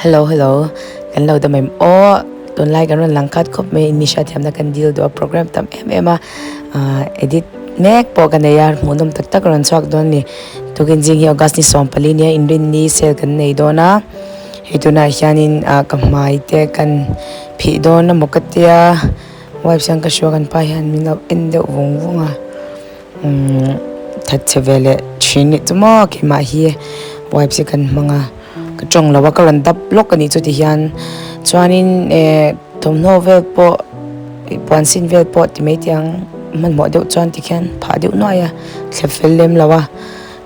Hello hello kan lo dam em aw tunlai kan rawn lang khat khawp mai in hriatthiamna kan dil duh a program tam em em a ah edit mek pawh ka nei a hmuhnawm tak tak a rawn chhuak dawn a ni tukin zing hi August ni 14 nia inrinni sale kan nei dawn a hei tunah hianin ah ka hmai te kan phih dawn emaw ka tia wipes hian ka hria kan pa hian min lo en deuh vung vung a umm thatchhe ve leh thin nih chu maw keimah hi wipes hi kan hmang a ka tawng lo a ka rawn dap lawk a nih chu tihian chuanin eh thawmhnaw vel pawh puan sin vel pawh ti mai teh ang hmanhmawh deuh chuan tikhian phah deuh nuai a thlep fel lem lo a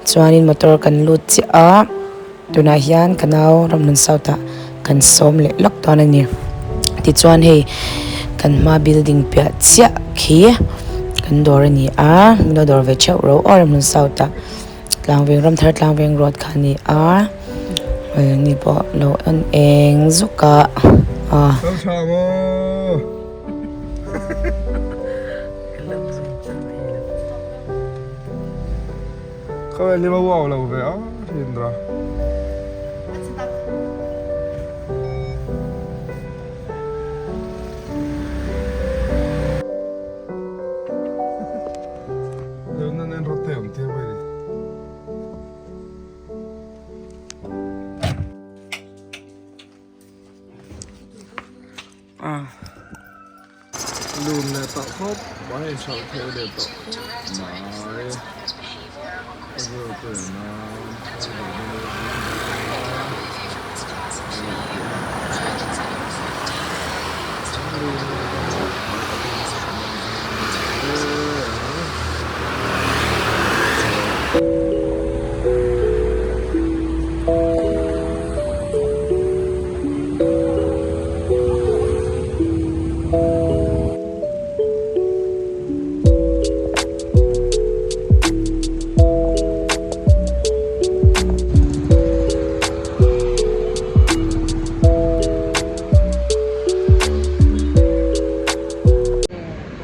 chuanin motor kan lut chiah a. Tunah hian ka nau Ramhlun South ah kan sawm leh lawk dawn a ni. Tichuan hei kan hma building piah chiah khi kan dawr a ni a, min lo dawr ve theuh ro aw Ramhlun South ah Tlangveng Ramthar Tlangveng road kha a ni a, ni pawh lo en eng zuk a ah. Khawvel hi va wow lo ve a Rindra. Leuna nen rawt te awm tir mai ni. Lun leh tawh khawp mai a inhralh theih leh tawh mai a zir te nan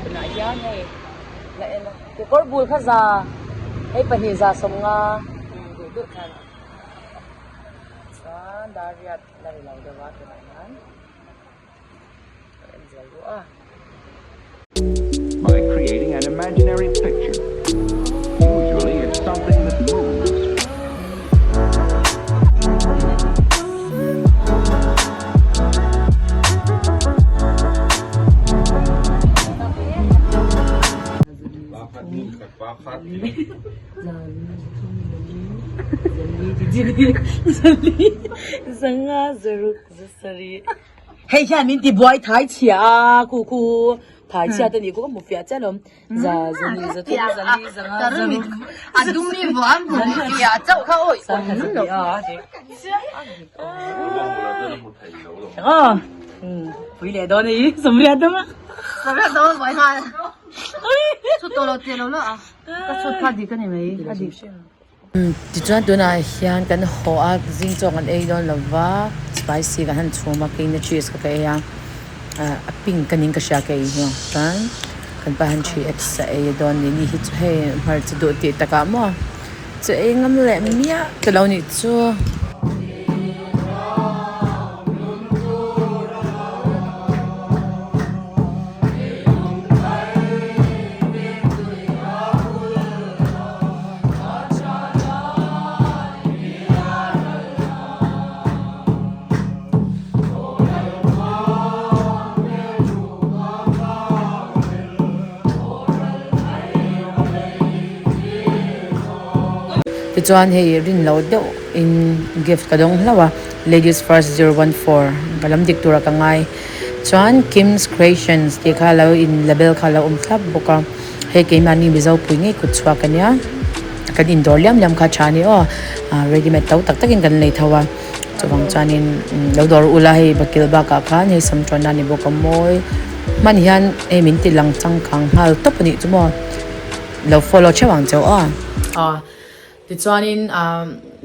Tunah hian hei la en a kekawr bul kha za hei pahnih za sawmnga duh duh khan chuan dar riat la ri lo deuh a tunah hian ka en zel duh a. By creating an imaginary picture. Usually it's something that moves. Hei hian min ti buai thai chhia a khu khu thai chhia te ni khu ka hmu fiah chiah alawm za za ni za thum za li za nga za ruk a dum mi vua an hmu fiah chauh kha awi awm lo aw pui leh dawn ei sawmriat dawm a sawmriat dawm a buai nghal chhut tawh lo teh lo lo a ka chhut kha dik a ni mai a dik. Tichuan tunah hian kan haw a zing chaw kan ei dawn lova spicy kan han chhum a keina cheese kha ka ei a a pink a niin ka hria ka ei hi chuan kan pa hian 3x a ei dawn a ni ni hi chu hei hmarcha duh tih takah maw chu ei ngam leh miah ta lo nih chu. Tichuan hei rin loh deuh in gift ka dawng hlauh a ladies first 014 ka lam dik turah ka ngai chuan Kim's Creations tih kha lo in label kha a lo awm thlap bawk a. Hei keimahni Mizo pui ngei kut chhuak a nia kan indawr liam liam kha tha a ni aw ah ready made to tak takin kan lei tho a chuvang chuanin lo dawr ula hei bakil bakah khan hei sam tawnna a ni bawk a mawi hman hian hei min ti lang changkang nghal tawp a nih chu maw lo follow theuh ang cheu aw. Aw tichuanin ah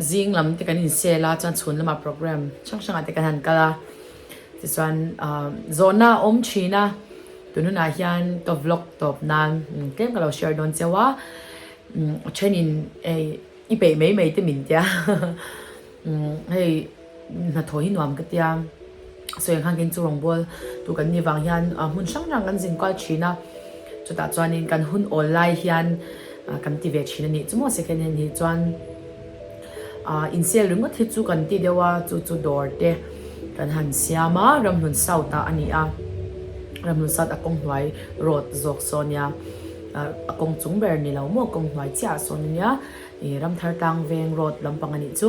zing lam te kan insel a chuan chhun lamah program hrang hrangah te kan han kal a tichuan ah zawhna a awm thin a. Tun hunah hian ka vlog tawp nan tlem ka lo share dawn cheu a, a thenin hei i peih mai mai te min tia hei Hnathawh hi nuam ka tia. Sawi ang khan kei chu rawngbâwl tu kan nih vang hian hmun hrang hrang kan zin kual thin a. Chutah chuanin kan hun awl lai hian kan ti ve thin a nih chu maw second hand hi chuan in sale ringawt hi chu kan ti deuh a, chu chu dawr te kan han siam a, Ramhlun South ah a ni a, Ramhlun South a kawng hnuai road zawk saw a nia, a kawng chung ber ni lo maw kawng hnuai chiah ah sawn a nia, ih Ramthar tlang veng road lampang a nih chu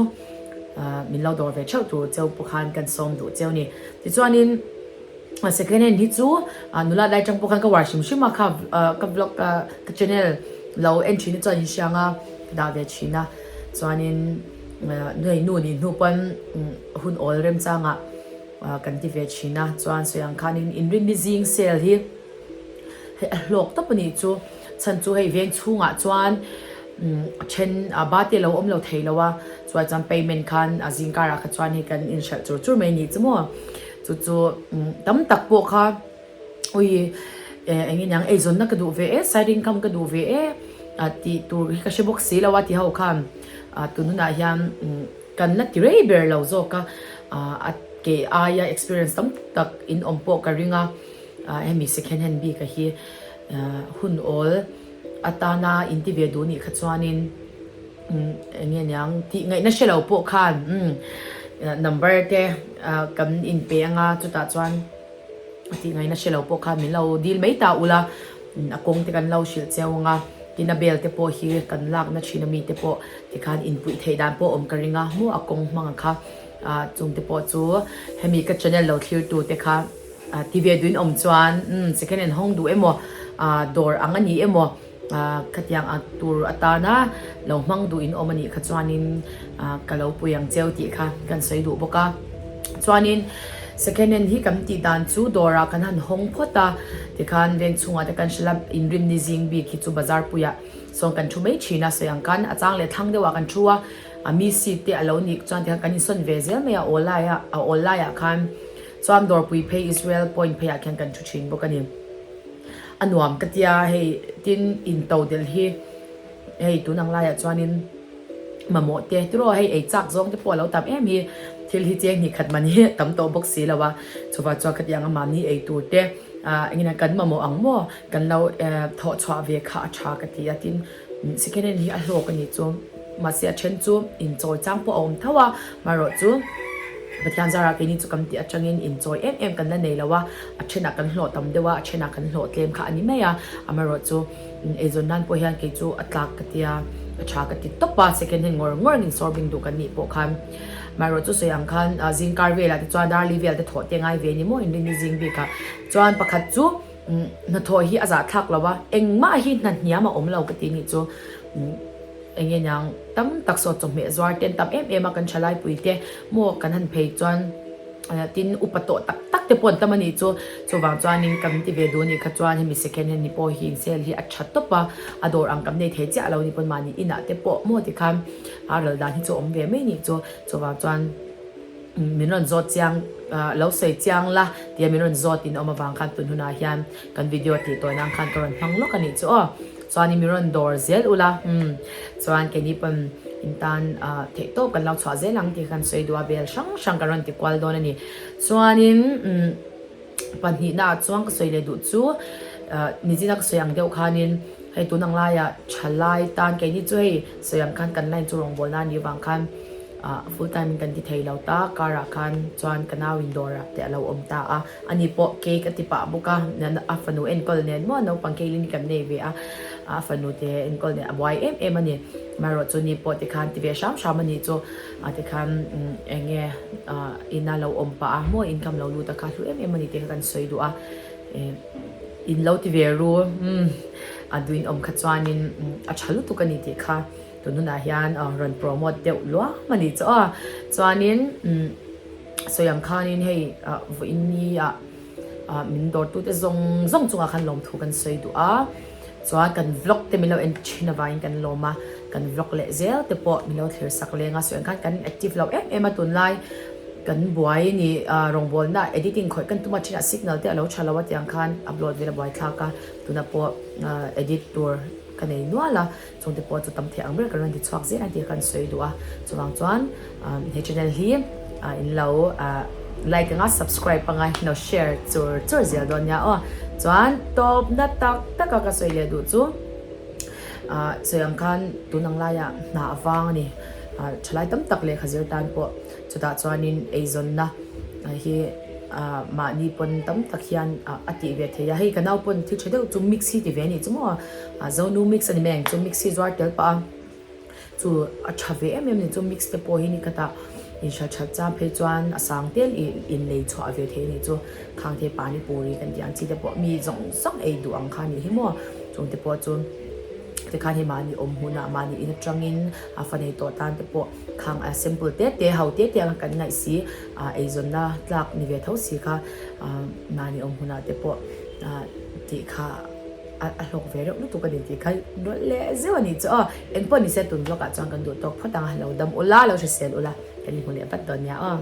min lo dawr ve theuh tur cheu pawh khan kan sawm duh cheu a ni. Tichuanin. Second hand hi chu nula lai tang pawh khan ka uar hrim hrim a kha ka vlog ka channel lo en thin hi chuan in hriang a ka dah ve thin a chuanin hei nu nih hnu pawn hun awl remchangah kan ti ve thin a chuan sawi ang khanin inrinni zing sale hi hei a hlawk tawp a nih chu chhan chu hei veng chhungah chuan a then a ba te lo awm lo thei lo a chuai chuan payment khan a zingkarah kha chuan hei kan inhralh chur chur mai a nih chu maw. Chu chu tam tak pawh kha ui eng nge niang eizawnna ka duh ve e side income ka duh ve e tih tur hi ka hre bawk si lo a ti ho khan tun hunah hian kan la ti rei ber lo zawk a a ke aia experience tam tak in awm pawh ka ring a hemi second hand bik a hi hun awl atana in ti ve duh nih kha chuanin. Eng nge niang tih ngaihna hre lo pawh khan number te kan inpe anga chutah chuan tih ngaihna hre lo pawh khan min lo dil mai ta ula a kawng te kan lo hrilh cheu anga tin a bel te pawh hi kan lakna thin ami te pawh tikhan inpuih theih dan pawh awm ka ring a maw a kawng hmang ang kha chung te pawh chu hemi ka channel lo thlir tu te kha ti ve duin awm chuan second hand hawng duh emaw dawr ang a ni emaw. Khatiang a tur atana lo hmang duh in awm a nih kha chuanin ka lo pui ang cheu tih kha kan sawi duh bawk a. Chuanin second hand hi kan tih dan chu dawrah kan han hawng phawt a, tikhan veng chhungah te kan hrilh a, inrim ni zing bik hi chu bazar puiah sawn kan thu mai thin a, sawi ang khan a chang leh thlang deuhah kan thu a, a mi seat te a lo nih chuan tikhan kan insawn ve zel mai a, awl laiah a awl laiah khan chuan dawrpui phei Israel point pheiah khian kan thu thin bawk a ni. A nuam ka tia hei tin in to delh hi hei tun ang laiah chuanin mamawh te tiraw hei ei chak zawng te pawh a lo tam em hi thil hi cheng hnih khat man hi tam tawh bawk si lo a chuvah chuan khatiang a mahni ei tur te ah engin kan mamawh ang maw kan lo thawh chhuah ve kha a tha ka ti a tin second hand hi a hlawk a nih chu mahse a then chu inchawi chang pawh a awm tho a marawh chu Pathian zarah keini chu kan tih atangin inchawi em em kan la nei lo a a thenah kan hlawh tam deuh a a thenah kan hlawh tlem kha a ni mai a amarawh chu eizawn nan pawh hian kei chu a tlak ka tia a tha ka ti tawp a second hand ngawr ngawr in sawr bing duh kan nih pawh khan marawh chu sawi ang khan zingkar velah te chuan darli vel te thawh te ngai ve ni maw inrinni zing bikah chuan pakhat chu Hnathawh hi a zahthlak lo a, engmah hi hna hniam a awm lo ka ti nih chu eng nge niang tam tak saw chawhmeh zuar te an tam em em a kan thalai pui te maw kan han phei chuan tin upa tawh tak tak te pawh an tam a nih chu chuvang chuanin kan ti ve duh a nih kha chuan hemi second hand ni pawh hi in sale hi a tha tawp a a dawr ang kan nei thei chiah lo ni pawn mahni inah te pawh maw tikhan a ral dan hi chu a awm ve mai nih chu chuvang chuan. Min rawn zawt chiang lo sawi chiang la tia min rawn zawt in awm avang khan tun hunah hian kan video tih tawi nan khan ka rawn hmang lawk a nih chu aw. Chuanin min rawn dawr zel ula umm chuan keini pawn in tan theih tawp kan lo chhuah zel ang tih kha kan sawi duh a bel hrang hrang kan rawn ti kual dawn a ni. Chuanin umm pahnihna ah chuan ka sawi leh duh chu nizina ka sawi ang deuh khanin hei tun ang laiah thalai tan keini chu hei sawi ang khan kan line chu rawngbawlna a nih avang khan ah full time in kan ti thei lo ta car ah khan chuan ka nau in dawr ah te a lo awm ta a ani pawh cake a ti pah bawk a a fanu enkawl nen maw naupang cake in kan nei ve a a fanu te enkawl nen a buai em em a ni amaherawh chu ni pawh tikhan ti ve hram hram a ni chu ah tikhan eng nge ah ina lo awm pah a maw income lo lut a kha hlu em em a ni tih kha kan sawi duh a in lo ti ve ru umm a duin awm kha chuanin a tha lutuk a ni tih kha. Tun hunah hian rawn promote deuh luam a nih chu aw. Chuanin sawi ang khanin hei vawiin ni ah min dawrtute zawng zawng chungah khan lawmthu kan sawi duh a. Chuan kan vlog te min lo en thin avangin kan lawm a, kan vlog leh zel te pawh min lo thlir sak leng a. Sawi ang khan kan active lo em em a tunlai kan buai ni rawngbawlna editing khawih kan tum a thinah signal te a lo tha lo a tiang khan upload vel a buaithlak a. Tunah pawh edit tur ka nei nual a. Chungte pawh chu tam thei ang ber kan rawn ti chhuak zel ang tih kha kan sawi duh a, chuvang chuan he channel hi. In lo like anga subscribe anga in lo share chur chur zel dawn nia aw. Chuan tawp na tak tak a ka sawi leh duh chu sawi ang khan tun ang laiah hna a vang a ni. Thalai tam tak lehkha zir tan pawh chutah chuanin eizawnna hi mahni pawn tam tak hian a tih ve thei a. Hei ka nau pawn thil tha deuh chu mix hi ti ve a nih chu maw Zonu mix a ni mai ang chu mix hi zuar tel pah a. Chu a tha ve em em ni chu mix te pawh hi ni khatah inhral that chang phei chuan a sang tel ih inlei chhuah ve thei a ni chu khang thei pani puri kan tih ang chi te pawh mi zawng zawng ei duh ang kha a nih hi maw chung te pawh chu tikhan hei mahni awm hmunah mahni in atangin a fa nei tawh tan te pawh khang a simple te te ho te te anga kan ngaih si ah eizawnna tlak ni ve tho si kha ah mahni awm hmunah te pawh ah tih kha. A hlawk ve reuh lutuk a ni tih kha rawlh leh zeuh a nih chu aw. Engpawh ni se tun vlog ah chuan kan duh tawk phawt ang a, lo dam ula, lo hrisel ula, kan inhmu leh vat dawn nia aw.